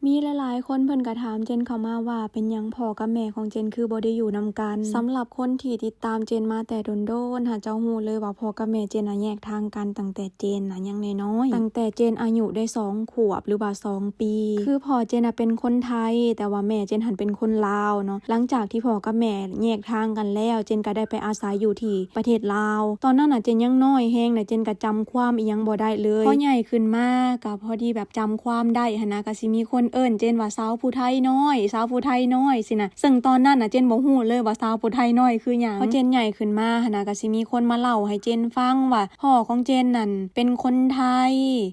ມີຫຼາຍໆຄົນເພິ່ນກໍຖາມເຈນເຂົ້າມາວ່າ ເປັນຫຍັງພໍ່ກັບແມ່ຂອງເຈນຄືບໍ່ໄດ້ຢູ່ນຳກັນ? ສຳລັບຄົນທີ່ຕິດຕາມເຈນມາແຕ່ດົນໆ ຫາເຈົ້າຮູ້ເລີຍວ່າພໍ່ກັບແມ່ເຈນນະແຍກທາງກັນຕັ້ງແຕ່ເຈນນະຍັງນ້ອຍໆ ຕັ້ງແຕ່ເຈນອາຍຸໄດ້ສອງຂວບ ຫຼືວ່າສອງປີ. ຄືພໍ່ເຈນນະເປັນຄົນໄທ ແຕ່ວ່າແມ່ເຈນຫັ້ນເປັນຄົນລາວເນາະ. ຫຼັງຈາກທີ່ພໍ່ກັບແມ່ແຍກທາງກັນແລ້ວ ເຈນກໍໄດ້ໄປອາໄສຢູ່ທີ່ປະເທດລາວ. ຕອນນັ້ນນະເຈນຍັງນ້ອຍແຮງນະ ເຈນກໍຈຳຄວາມອີ່ຫຍັງບໍ່ໄດ້ເລີຍ. ພໍໃຫຍ່ຂຶ້ນມາ ກໍພໍດີແບບຈຳຄວາມໄດ້ຫັ້ນນະ ກໍຊິມີຄົນເອີ້ນເຈນວ່າສາວຜູ້ໄທນ້ອຍ ສາວຜູ້ໄທນ້ອຍຊີ້ນະ. ເຊິ່ງຕອນນັ້ນນະ ເຈນບໍ່ຮູ້ເລີຍວ່າສາວຜູ້ໄທນ້ອຍຄືຫຍັງ. ພໍເຈນໃຫຍ່ຂຶ້ນມາຫັ້ນນະ ກໍຊິມີຄົນມາເລົ່າໃຫ້ເຈນຟັງວ່າ ພໍ່ຂອງເຈນນັ້ນເປັນຄົນໄທ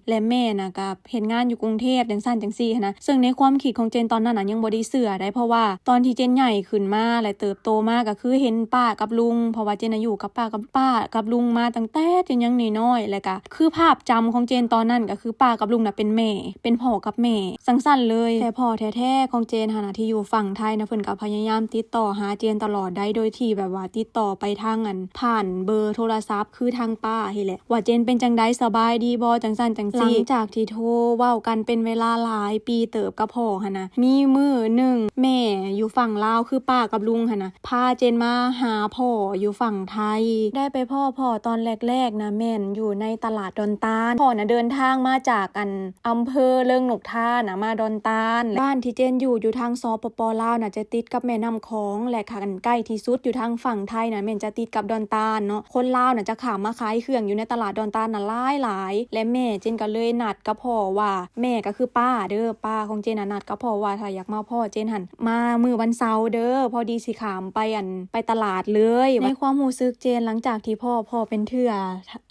ແລະ ແມ່ນະກໍເຮັດງານຢູ່ກຸງເທບ ຈັ່ງຊັ້ນຈັ່ງຊີ້ຫັ້ນນະ. ເຊິ່ງໃນຄວາມຄິດຂອງເຈນຕອນນັ້ນນະ ຍັງບໍ່ໄດ້ເຊື່ອໃດ ເພາະວ່າຕອນທີ່ເຈນໃຫຍ່ຂຶ້ນມາ ແລະ ເຕີບໂຕມາ ກໍຄືເຫັນປ້າກັບລຸງ ເພາະວ່າເຈນນະຢູ່ກັບປ້າກັບ ປ້າກັບລຸງມາຕັ້ງແຕ່ເຈນຍັງນ້ອຍໆ ແລະ ກໍຄືພາບຈຳຂອງເຈນຕອນນັ້ນ ກໍຄືປ້າກັບລຸງນະເປັນແມ່ ເປັນພໍ່ກັບແມ່ ຈັ່ງຊັ້ນເລີຍ. ແຕ່ພໍ່ແທ້ໆຂອງເຈນຫັ້ນນະ ທີ່ຢູ່ຝັ່ງໄທນະ ເພິ່ນກໍພະຍາຍາມຕິດຕໍ່ຫາເຈນຕະຫຼອດໃດ ໂດຍທີ່ແບບວ່າຕິດຕໍ່ໄປທາງ ອັນ ຜ່ານເບີໂທລະສັບ ຄືທາງປ້າຫັ້ນແຫຼະ ວ່າເຈນເປັນຈັ່ງໃດ ສະບາຍດີບໍ່ ຈັ່ງຊັ້ນຈັ່ງຊີ້. ຫຼັງຈາກທີ່ໂທເວົ້າກັນເປັນເວລາຫຼາຍປີເຕີບກັບພໍ່ຫັ້ນນະ ມີມື້ໜຶ່ງແມ່ຢູ່ຝັ່ງລາວ ຄືປ້າກັບລຸງຫັ້ນນະ ພາເຈນມາຫາພໍ່ຢູ່ຝັ່ງໄທ. ໄດ້ໄປພໍ້ພໍ່ຕອນແລກໆນະ ແມ່ນຢູ່ໃນຕະຫຼາດດອນຕານ. ພໍ່ນະເດີນທາງມາຈາກ ອັນ ອຳເພີເລີງນົກທານະ ມາດອນຕານ. ບ້ານທີ່ເຈນຢູ່ ຢູ່ທາງ ສປປ ລາວນະ ຈະຕິດກັບແມ່ນ້ຳຂອງ ແລະ ຄັນໃກ້ທີ່ສຸດຢູ່ທາງຝັ່ງໄທນະ ແມ່ນຈະຕິດກັບດອນຕານເນາະ. ຄົນລາວນະຈະຂ້າມມາຂາຍເຄື່ອງຢູ່ໃນຕະຫຼາດດອນຕານນະຫຼາຍໆ ແລະ ແມ່ເຈນກໍເລີຍນັດກັບພໍ່ວ່າ ແມ່ກໍຄືປ້າເດີ ປ້າຂອງເຈນນະ ນັດກັບພໍ່ວ່າ ຖ້າຢາກມາພໍ້ເຈນຫັ້ນ ມາມື້ວັນເສົາເດີ ພໍດີຊິຂ້າມໄປ ອັນ ໄປຕະຫຼາດເລີຍ. ໃນຄວາມຮູ້ສຶກເຈນ ຫຼັງຈາກທີ່ພໍ້ພໍ່ເປັນເທື່ອ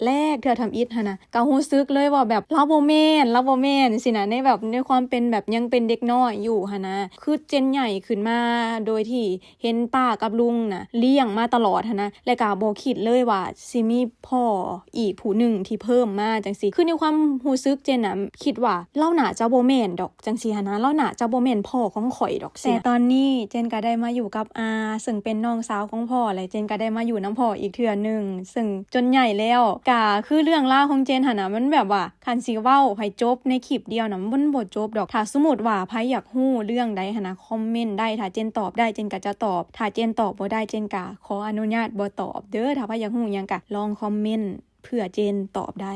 ແລກເທື່ອທຳອິດຫັ້ນນະ ກໍຮູ້ສຶກເລີຍວ່າແບບລາວບໍ່ແມ່ນ ລາວບໍ່ແມ່ນຊີ້ນະ ໃນແບບ ໃນຄວາມເປັນແບບຍັງເປັນເດັກນ້ອຍຢູ່ຫັ້ນນະ. ຄືເຈນໃຫຍ່ຂຶ້ນມາໂດຍທີ່ເຫັນປ້າກັບລຸງນະລ້ຽງມາຕະຫຼອດຫັ້ນນະ ແລະກໍບໍ່ຄິດເລີຍວ່າຊິມີພໍ່ອີກຜູ້ໜຶ່ງທີ່ເພີ່ມມາຈັ່ງຊີ້. ຄືໃນຄວາມຮູ້ສຶກເຈນນະ ຄິດວ່າລາວໜ້າຈະບໍ່ແມ່ນດອກ ຈັ່ງຊີ້ຫັ້ນນະ ລາວໜ້າຈະບໍ່ແມ່ນພໍ່ຂອງຂ້ອຍດອກ. ແຕ່ຕອນນີ້ເຈນກໍໄດ້ມາຢູ່ກັບອາ ເຊິ່ງເປັນນ້ອງສາວຂອງພໍ່ ແລະ ເຈນກໍໄດ້ມາຢູ່ນຳພໍ່ອີກເທື່ອໜຶ່ງ ເຊິ່ງຈົນໃຫຍ່ແລ້ວ. ກໍຄືເລື່ອງລາວຂອງເຈນຫັ້ນນະ ມັນແບບວ່າ ຄັນຊິເວົ້າໃຫ້ຈົບໃນຄລິບດຽວນະ ມັນບໍ່ຈົບດອກ. ຖ້າສົມມຸດວ່າໃຜຢາກຮູ້ເລື່ອງໃດຫັ້ນນະ ຄອມເມັນໄດ້. ຖ້າເຈນຕອບໄດ້ ເຈນກໍຈະຕອບ. ຖ້າເຈນຕອບບໍ່ໄດ້ ເຈນກໍຂໍອະນຸຍາດບໍ່ຕອບເດີ. ຖ້າໃຜຢາກຮູ້ຫຍັງກໍລອງຄອມເມັນ ເພື່ອເຈນຕອບໄດ້.